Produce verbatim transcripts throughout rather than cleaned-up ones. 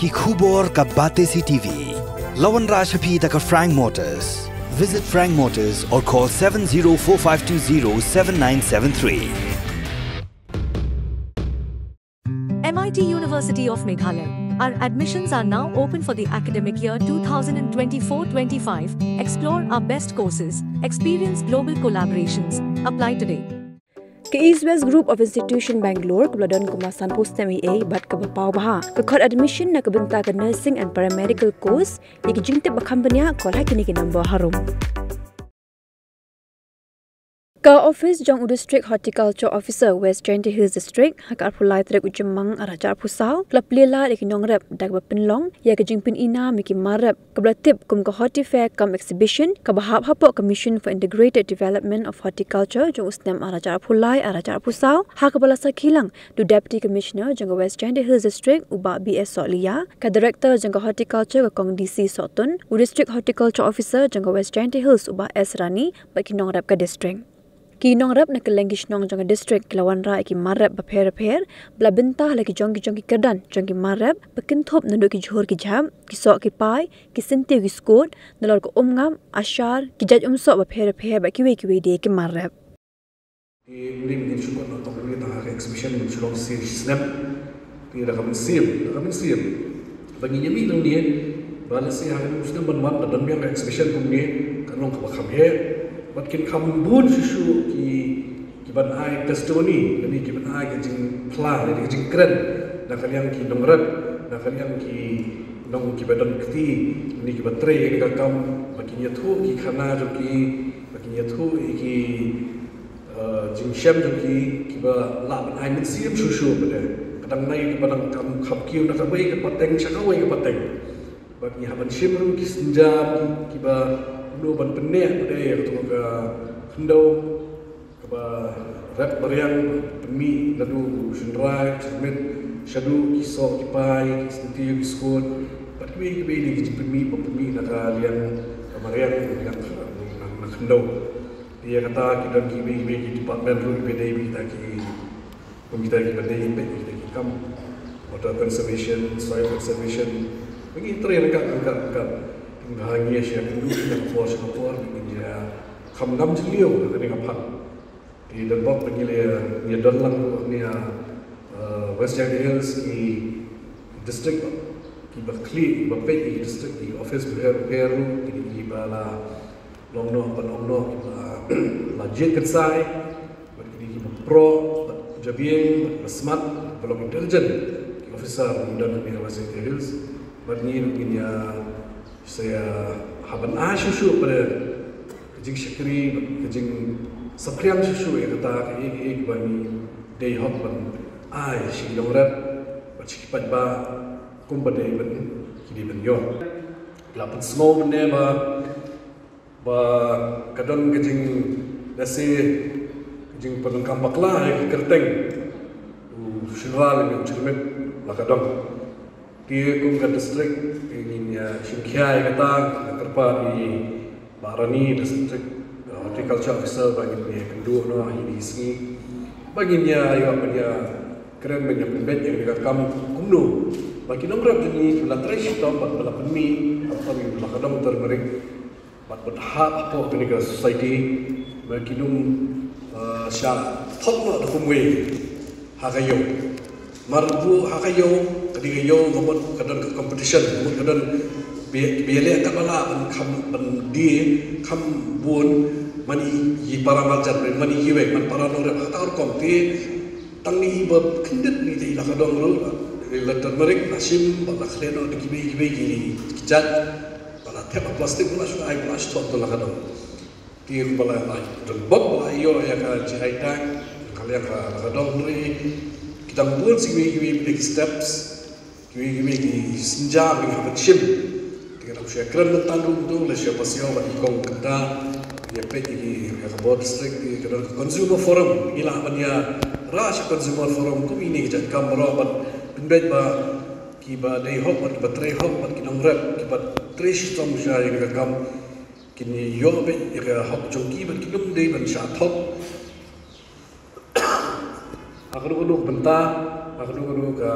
Ki khubor ka Batesi T V. La wanrah sha phi da ka Frank Motors. Visit Frank Motors or call seven zero four five two zero seven nine seven three. M I T University of Meghalaya. Our admissions are now open for the academic year two thousand twenty-four twenty-five. Explore our best courses, experience global collaborations. Apply today. Ka East West Group of Institution Bangalore, kaba la don kumba sanphew snem eiei bad kaba paw bha, ka khot admission na ka bynta ka nursing and paramedical course. Ïa ki jingtip ba kham bniah, call ha kine ki number harum. Ka office jong u District Horticulture Officer, West Jaintia Hills District, ha ka arphew lai tarik u Jymmang arhajar arphew saw, ka la plie lad ïa ki nongrep da kaba pynlong ïa ka jingpyni nam ïa ki mar rep, kaba la tip kum ka Hortifare cum Exhibition, kaba hap hapoh ka Mission for Integrated Development of Horticulture jong u snem arhajar arphew lai arhajar arphew saw, ha kaba la sakhi lang da u Deputy Commissioner jong ka West Jaintia Hills District, u Bah B S Sohliya, ka Director jong ka Horticulture, ka Kong D C Sohtun, u District Horticulture Officer jong ka West Jaintia Hills, u Bah S Rani, bad ki nongrep ka district. Ki nongrep na kylleng ki shnong jong ka district ki la wanrah ïa ki mar rep bapher bapher, ba la bynta ha la ki jong ki jong ki kyrdan jong ki mar rep, ba kynthup naduh ki jhur ki jhap, ki soh ki pai, ki syntiew ki skud, nalor ka umngap, ashar, ki jait umsoh bapher bapher bad kiwei kiwei de ki mar rep. Te mynne ngin shu kut noh tang mynne tang ha ka exhibition ngin shu long shi snem. Te da ka mynsiem, da ka mynsiem ba ngin ïa mih nangne, ba lehse ha kane u snem ban wan ba don biang ka exhibition kumne, kan long kaba kham heh. Bad kin kham bun shuh shuh ki, ki ban ai testimony, lane ki ban ai ka jingphla, lane ka jingkren na ka liang ki nongrep, na ka liang ki nong kiba don kti, lane kiba trei ïa kane ka kam, ba kin ïathuh ki khana jong ki, ba kin ïathuh ïa ki, eh, jingshem jong ki, kiba lah ban ai mynsiem shuh shuh pat de. Ka dang nai kaba dang kham, kham kiew na kawei ka pateng sha kawei ka pateng. Bad ngi hap ban shim ruh ki sienjam, ki, kiba kumno ban pynneh pat de ïa kato ka khyndew kaba rep mariang, pynmih naduh u shynrai, shyrmit, shaduh ki soh ki pai, ki syntiew ki skud, bad kiwei kiwei de ki jingpynmih ba pynmih na ka liang ka mariang, ka liang ka, na, na khyndew. Ïa kata ki don kiwei kiwei ki department ruh kiba dei bad kita ki, kum kita kiba dei bad kita ki kam water conservation, soil conservation. Ba ngi trei ryngkat ryngkat ryngkat. Te ba ngi ïa shah kynduh na ka por sha ka por, ba ngin ïa kham ngam jylliew ha kane ka phang. Te don bok ba ngi la ïa don lang ruh hangne ha, eh, West Jaintia Hills ki district, kiba khlieh, kiba peit ki district, ki office bapher bapher ruh, kine kiba la long noh ban ong noh, kiba la jied kynsai, bad kine kiba proh, bad jabieng, bad kiba smat, ba long intelligent ki officer ba ngi don hangne ha West Jaintia Hills. Bad ngi ruh ngin ïa sa ïa hap ban ai shuh shuh pat de ka jingshakri, ka jingsaphriang shuh shuh ïa kata kaei kaei kaba ngi dei hok ban ai sha ki nongrep bad sha ki paidbah kumba dei ban, ki dei ban ïoh. La pynsngew mynne ba, ba ka don ka jing, lehse ka jingpyndonkam bakla ïa ka kyrteng u shynrang lane u shyrmit la ka don. Te kum ka district, ngin ïa shim khia ïa kata, nga kyrpad ïa i Bah Rani, District Horticulture Officer, ba ngin ïa kynduh noh ha ine i sngi, ba ngin ïa ïoh ban ïa kren, ban ïa pynbeit ïa kane ka kam kumno ba ki nongrep jong ngi ba la trei shitom bad ba la pynmih, khamtam ïa u Lakadong turmeric, bad bad hap hapoh kane ka society ba kin ym, eh, shah thok noh da kumwei ha ka ïew. Namar ba ha ka ïew, ka dei ka ïew, ka mut ka don ka competition, ka mut ka don ba, ba ïaleh katba lah ban kham, ban die kham bun man i para marjan, man i kiwei, man para nongrep, ha kata ka rukom te tang i ba khyndiat ni te i Lakadong ruh, i la turmeric, la shim bad la khleh noh da kiwei kiwei ki, ki jait. Ba la thep ha plastik, ba la shu ai, ba la shu thok da u Lakadong. Te kumba la, la don bok ba la ïoh ïa ka G I tag, ka liang ka Lakadong, hynrei ki dang bun sa kiwei kiwei ki steps, kiwei kiwei ki sienjam ba ngi hap ban shim. Te nga dang shu ïakren mynta ruh kumto, la shu ïa pasiaw bad i kong kynta, ïa peit ïa ki, ïa ka bor district, ïa ka don ka consumer forum, ngi lah ban ïa rah sha consumer forum kum ine ki jait kam baroh bad pynbeit ba kiba dei hok bad kiba trei hok bad ki nongrep kiba trei shitom sha ïa ka kam kin ïoh beit ïa ka hok jong ki bad kin ym dei ban shah thok ha kano kano ka bynta, ha kano kano ka,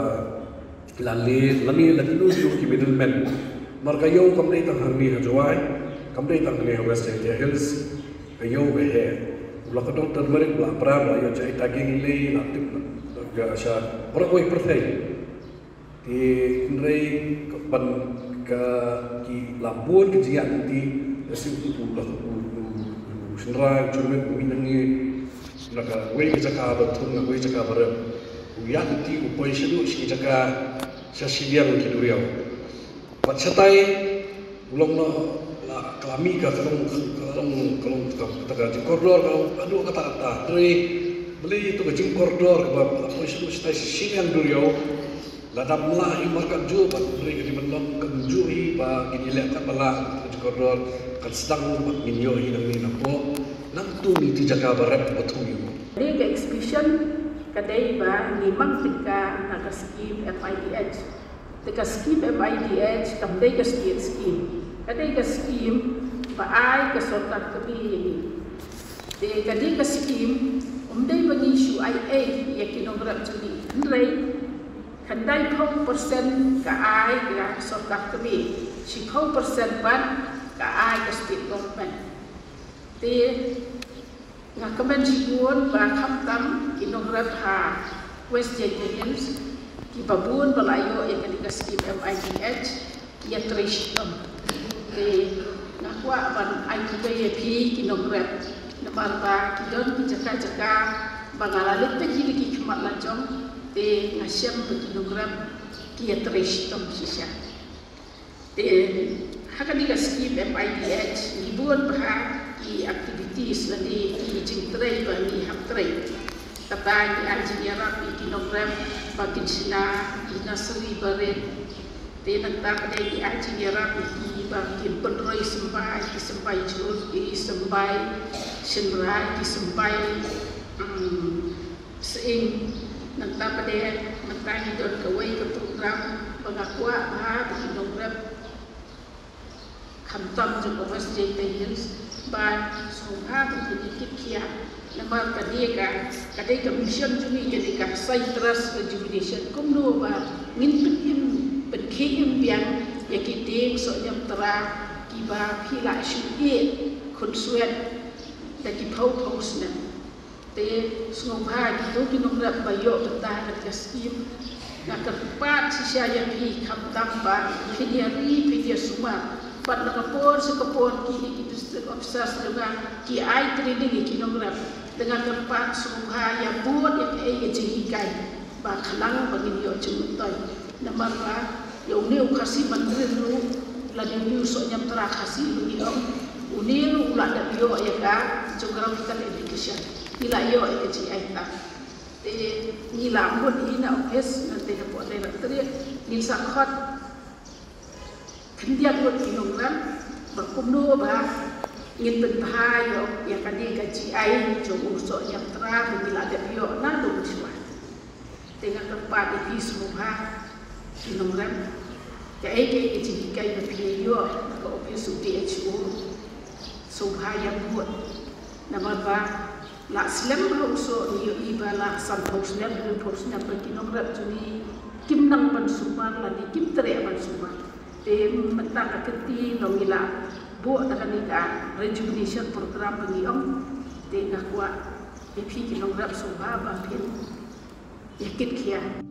Lane, lane la kino kino ki middleman. Namar ka ïew kam dei tang hangne ha Jowai, kam dei tang hangne ha West Jaintia Hills, ka ïew ka heh. U la ka don turmeric, u la pram, la ïoh jai ta ging lei, la tip ka sha baroh kawei pyrthei. Te hynrei ka ban ka ki la bun ka jingïaid lynti, la shu u la u u u shynrai u jurmet u mih nangne na kawei ka jaka ba thung, na kawei jaka ba rep. U ïaid lynti u poi shaduh shi jaka sha shiliang ki duriaw. Bad shatai u long noh la ka la mih ka ka long ka long ka long ka ka jingkordor ka long haduh kata kata. Hynrei balei tu ka jingkordor kaba la poi shaduh shatai shi shiliang duriaw. Lada mlah hi markat juh bad hynrei ka dei ban long kan juh hi ba kin ïaleh kat ba lah ka jingkordor kan sdang bad ngin ïoh hi nangne napoh. Nangtu ngi ti jaka ba rep ba thung ïoh. Dei ka exhibition ka dei ba ngi mang tyngka na ka skim M I D H. Te ka skim M I D H kam dei ka state skim. Ka dei ka skim ba ai ka sorkar kmie ïa ngi. Te ka dei ka skim um dei ba ngi shu ai ei ïa ki nongrep jong ngi. Hynrei khyndai phew percent ka ai ka sorkar kmie, shiphew percent pat ka ai ka state government. Te nga kmen shibun ba khamtam ki nongrep ha West Jaintia Hills kiba bun ba la ïoh ïa kane ka skim M I D H ïatrei shitom. Te nga kwah ban ai khublei ïa phi ki nongrep namar ba ki don ki jaka jaka ba nga la leit peit ki da ki khmat la jong, te nga shem ba ki nongrep ki ïatrei shitom shisha. Te ha kane ka skim M I D H ngi bun bha ki activities lane ki jingtrei ba ngi hap trei. Kata ngi ai jingïarap ïa ki nongrep ba kin shna ki nursery barit. Te nangta pat ngi ai jingïarap ïa ki ba kin pynroi symbai, ki symbai jhur, ki symbai shynrai, ki symbai, mm, Sying. Nangta pat mynta ngi don kawei ka program ba nga kwah bha ba ki nongrep khamtam jong ka West Jaintia Hills ba sngewbha ba kin ïa kit khia. Namar ka dei ka, ka dei ka mission jong ngi ka dei ka Citrus Rejuvenation. Kumno ba ngin pynim, pynkhie im biang ïa ki dieng soh ñiamtra kiba phi la shu ïeh khun swet da ki phew phew snem. Te sngewbha kito ki nongrep ba ïoh bynta ha ka skim. Nga kyrpad shisha ïa phi khamtam ba phin ïa ri phin ïa sumar. Bad na ka por sha ka por kine ki district officers jong nga ki ai training ïa ki nongrep. Te nga kyrpad sngewbha ïa bud ïa kaei ka jinghikai ba khnang ba ngin ïoh jingmyntoi. Namar ba ïa une u Khasi Mandrin ruh lane une u soh ñiamtra Khasi ruh ngi ong une ruh u la dep ïoh ïa ka geographical indication. Ngi la ïoh ïa ka G I tag. Te ngi la mut hi na office nangta hapoh Directorate ngin sa khot khyndiat ngut ki nongrep ba kumno ba ngin pynbha ïa kane ka G I jong u soh ñiamtra ba ngi la dep ïoh naduh mynshuwa. Te nga kyrpad ïa phi sngewbha ki nongrep, kaei kaei ka jinghikai ba phi ïoh na ka office u D H O sngewbha ïa bud. Namar ba la slem bha u soh ngi ïohi ba la sanphew snem hynriewphew snem ba ki nongrep jong ngi kim nang ban sumar lane kim treh ban sumar. Te mynta ka kynti long ngi la buh da kane ka rejuvenation program ba ngi ong. Te nga kwah ïa phi ki nongrep sngewbha ba phin ïa kit khia.